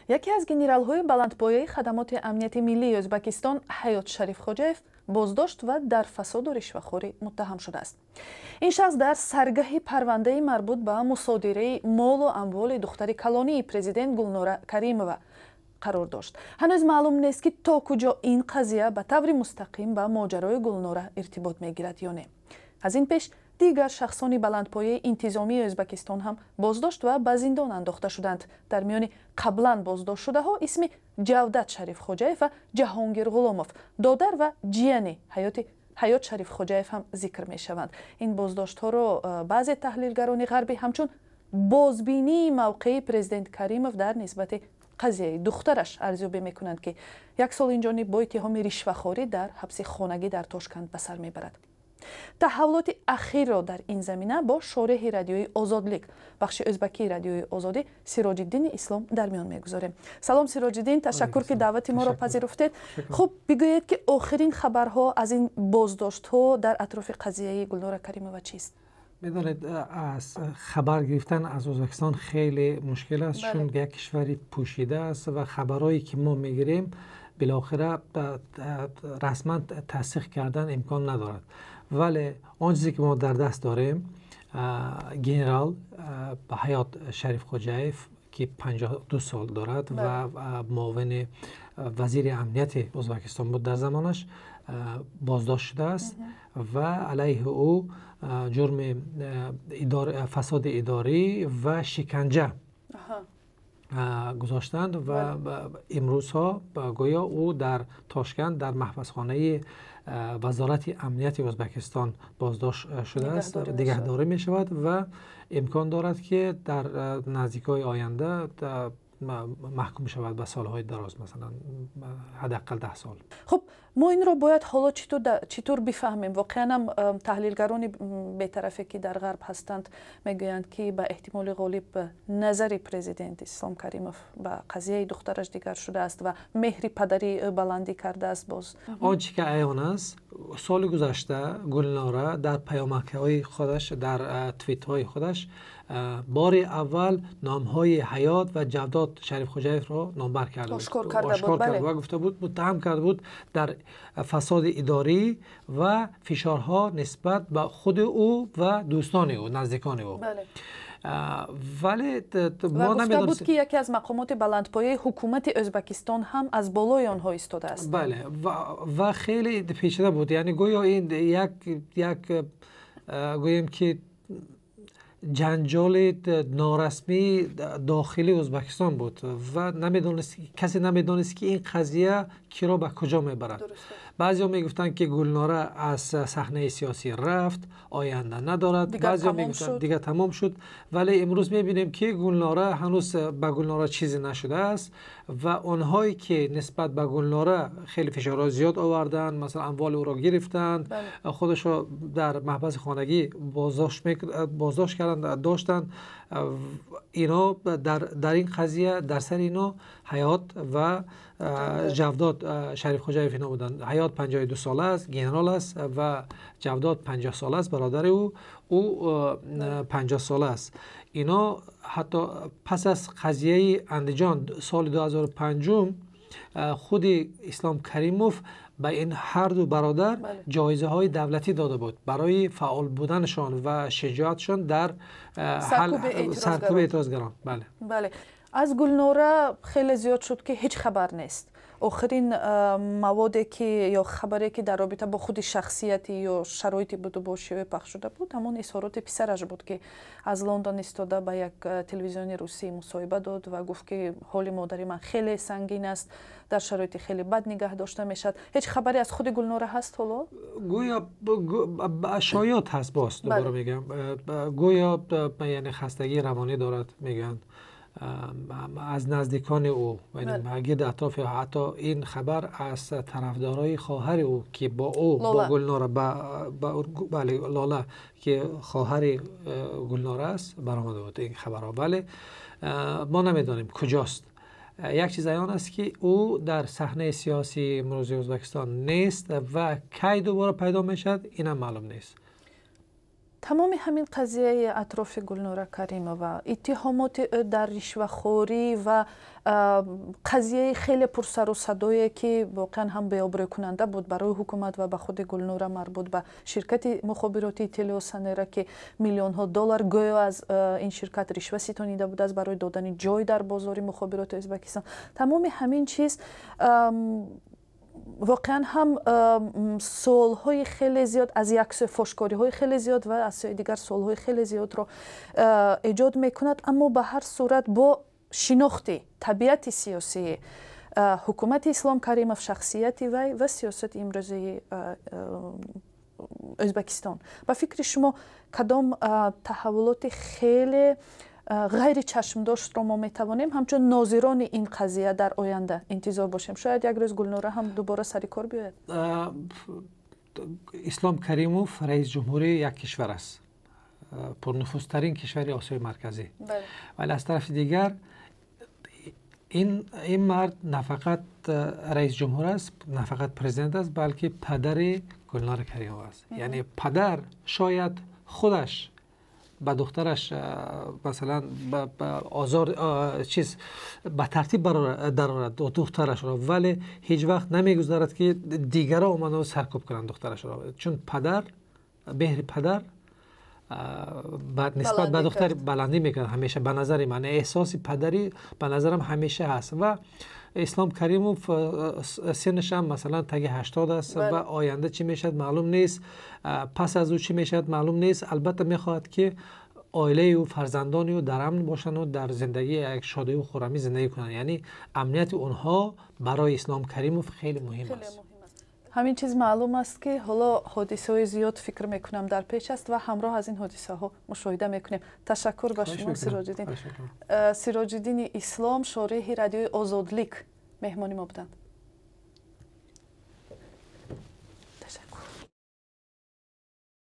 Яке аз генералҳои баландпояи хадамоти амнияти миллии Ӯзбекистон, Ҳаёт Шарифхоҷаев, боздошт ва дар фасоду ришвахорӣ муттаҳам шудааст. Ин шахс дар саргаҳи парвандаи марбут ба мусодираи молу амволи духтари калонии президент Гулнора Каримова қарор дошт. Ҳанӯз маълум нест, ки то куҷо ин қазия ба таври мустақим ба моҷарои Гулнора иртибот мегирад ё не. Аз ин пеш дигар шахсони баландпояи интизомии Ӯзбекистон ҳам боздошт ва ба зиндон андохта шуданд. Дар миёни қаблан боздоштшудаҳо исми Ҷавдат Шарифхоҷаев ва Ҷаҳонгир Ғуломов, додар ва ҷияни Ҳаёт Шарифхоҷаев, ҳам зикр мешаванд. Ин боздоштҳоро баъзе таҳлилгарони ғарбӣ ҳамчун бозбинии мавқеи президент Каримов дар нисбати қазияи духтараш арзёбӣ мекунанд, ки як сол инҷониб бо иттиҳоми ришвахорӣ дар ҳабси хонагӣ дар Тошканд ба сар мебарад. Таҳаввулоти ахирро дар ин замина бо шореҳи Радиои Озодлик, бахши ӯзбакии Радиои Озодӣ, Сироҷиддини Ислом дар миён мегузорем. Салом, Сироҷиддин, ташаккур, ки даъвати моро пазируфтед. Хуб, бигӯед, ки охирин хабарҳо аз ин боздоштҳо дар атрофи қазияи Гулнора Каримова чист? Медонед, аз хабар гирифтан аз Ӯзбекистон хеле мушкил аст, чун як кишвари пӯшида аст ва хабарҳое ки мо мегирем, билохира расман тасдиқ кардан имкон надорад. Вале он чизе ки мо дар даст дорем, генерал Ҳаёт Шарифхоҷаев, ки 52 сол дорад ва муовини вазири амнияти Ӯзбекистон буд дар замонаш, боздошт шудааст ва алайҳи ӯ ҷурми фасоди идорӣ ва шиканҷа гузоштанд ва имрӯзҳо гӯё ӯ дар Тошканд дар маҳбасхонаи вазорати амнияти Ӯзбекистон боздошт шудааст, нигаҳдорӣ мешавад ва имкон дорад, ки дар наздикҳои оянда маҳкум шавад ба солҳои дароз, масалан, ҳадди ақал 10 сол. Хуб, мо инро бояд ҳоло чӣ тур бифаҳмем? Воқеан ҳам таҳлилгарони бетарафе, ки дар Ғарб ҳастанд, мегӯянд, ки ба эҳтимоли ғолиб назари президент Ислом Каримов ба қазияи духтараш дигар шудааст ва меҳри падарии ӯ баландӣ кардааст боз. Он чи ки аён аст, соли гузашта Гулнора дар паёмакҳои худаш, дар твитҳои худаш бори аввал номҳои Ҳаёт ва Ҷавдот Шарифхоҷаевро номбар карда буд ва гуфта буд, муттаҳам карда буд дар фасоди идорӣ ва фишорҳо нисбат ба худи ӯ ва дӯстони ӯ, наздикони ӯ. Вале мо гуфта буд, ки яке аз мақомоти баландпояи ҳукумати Ӯзбекистон ҳам аз болои онҳо истодааст. Бале, ва хеле печида буд, яъне гӯё ин як, гӯем ки, ҷанҷоли норасмии дохили Ӯзбекистон буд ва намедонист, касе намедонист, ки ин қазия киро ба куҷо мебарад. Баъзеҳо мегуфтанд, ки Гулнора аз саҳнаи сиёсӣ рафт, оянда надорад, баъзеҳо мегуфтанд, дигар тамом шуд. Вале имрӯз мебинем, ки Гулнора ҳанӯз, ба Гулнора чизе нашудааст ва онҳое ки нисбат ба Гулнора хеле фишорҳо зиёд оварданд, масалан, амволи ӯро гирифтанд, худашро дар маҳбаси хонагӣ боздошт карданд, доштанд, ино дар ин қазия дар сари ино Ҳаёт ва Ҷавдод Шарифхоҷаев ино буданд. Ҳаёт 52 сола аст, генерал аст ва Ҷавдод 50 сола аст, бародари ӯ 50 сола аст. Ино ҳатто пас аз қазияи Андиҷон соли 2005 худи Ислом Каримов ба ин ҳарду бародар ҷоизаҳои давлатӣ дода буд барои фаъол буданашон ва шиҷоатшон дар саркӯби эътирозгарон, бале. Бале, аз Гулнора хеле зиёд шуд, ки ҳеҷ хабар нест. Охирин маводе ки ё хабаре, ки дар робита бо худи шахсияти ё шароити будубоши ӯ пахш шуда буд, ҳамон изҳороти писараш буд, ки аз Лондон истода ба як телевизиони русӣ мусоҳиба дод ва гуфт, ки ҳоли модари ман хеле сангин аст, дар шароити хеле бад нигаҳ дошта мешавад. Ҳеҷ хабаре аз худи Гулнора ҳаст ҳоло? Гӯё шоёт ҳаст, боз дубора мегӯям, гӯё яъне хастагии равонӣ дорад, мегӯянд аз наздикони ӯ, гирди атрофи. Ҳатто ин хабар аз тарафдорои хоҳари ӯ, ки бо ӯ, бо Гулнора, бале, Лола, ки хоҳари Гулнора аст, баромада буд ин хабарҳо. Вале мо намедонем куҷост. Як чиз аён аст, ки ӯ дар саҳнаи сиёсии имрӯзи Ӯзбекистон нест ва кай дубора пайдо мешавад, инам маълум нест. Тамоми ҳамин қазияи атрофи Гулнора Каримова, иттиҳомоти ӯ дар ришвахорӣ ва қазияи хеле пурсару садое, ки воқеан ҳам беобрӯкунанда буд барои ҳукумат ва ба худи Гулнора, марбут ба ширкати мухобиротии Телеосанера, ки миллионҳо доллар гӯё аз ин ширкат ришва ситонида будааст барои додани ҷой дар бозори мухобироти Ӯзбекистон, тамоми ҳамин чиз воқеан ҳам суолҳои хеле зиёд аз як сӯ, фошкориҳои хеле зиёд ва аз сӯи дигар суолҳои хеле зиёдро эҷод мекунад. Аммо ба ҳар сурат, бо шинохти табиати сиёсии ҳукумати Ислом Каримов, шахсияти вай ва сиёсати имрӯзаи Ӯзбекистон, ба фикри шумо, кадом таҳаввулоти хеле ғайричашмдоштро мо метавонем ҳамчун нозирони ин қазия дар оянда интизор бошем? Шояд як рӯз Гулнора ҳам дубора сари кор биёяд? Ислом Каримов раис ҷумҳури як кишвар аст, пурнуфузтарин кишвари Осиёи Марказӣ, вале аз тарафи дигар ин мард на фақат раис ҷумҳур аст, на фақат президент аст, балки падари Гулнора Каримова аст. Яъне падар шояд худаш ба духтараш, масалан, озор чиз ба тартиб дарорад духтарашро, вале ҳеҷ вақт намегузарад, ки дигарро омаду саркӯб кунанд духтарашро, чун падар меҳри падар нисбат ба духтар баландӣ мекунад ҳамеша. Ба назари ман, эҳсоси падарӣ ба назарам ҳамеша ҳаст. Ва Ислом Каримов синнашам, масалан, таги 80 аст ва оянда чӣ мешавад, маълум нест, пас аз ӯ чӣ мешавад, маълум нест. Албатта, мехоҳад, ки оилаи ӯ, фарзандони ӯ дар амн бошанду дар зиндагии як шодию хуррамӣ зиндагӣ кунанд. Яъне амнияти онҳо барои Ислом Каримов хеле муҳим аст. Ҳамин чиз маълум аст, ки ҳоло ҳодисаҳои зиёд, фикр мекунам, дар пеш аст ва ҳамроҳ аз ин ҳодисаҳо мушоҳида мекунем. Ташаккур ба шумо, Сироҷиддин. Сироҷиддини Ислом, шореҳи Радиои Озодлик, меҳмони мо буданд.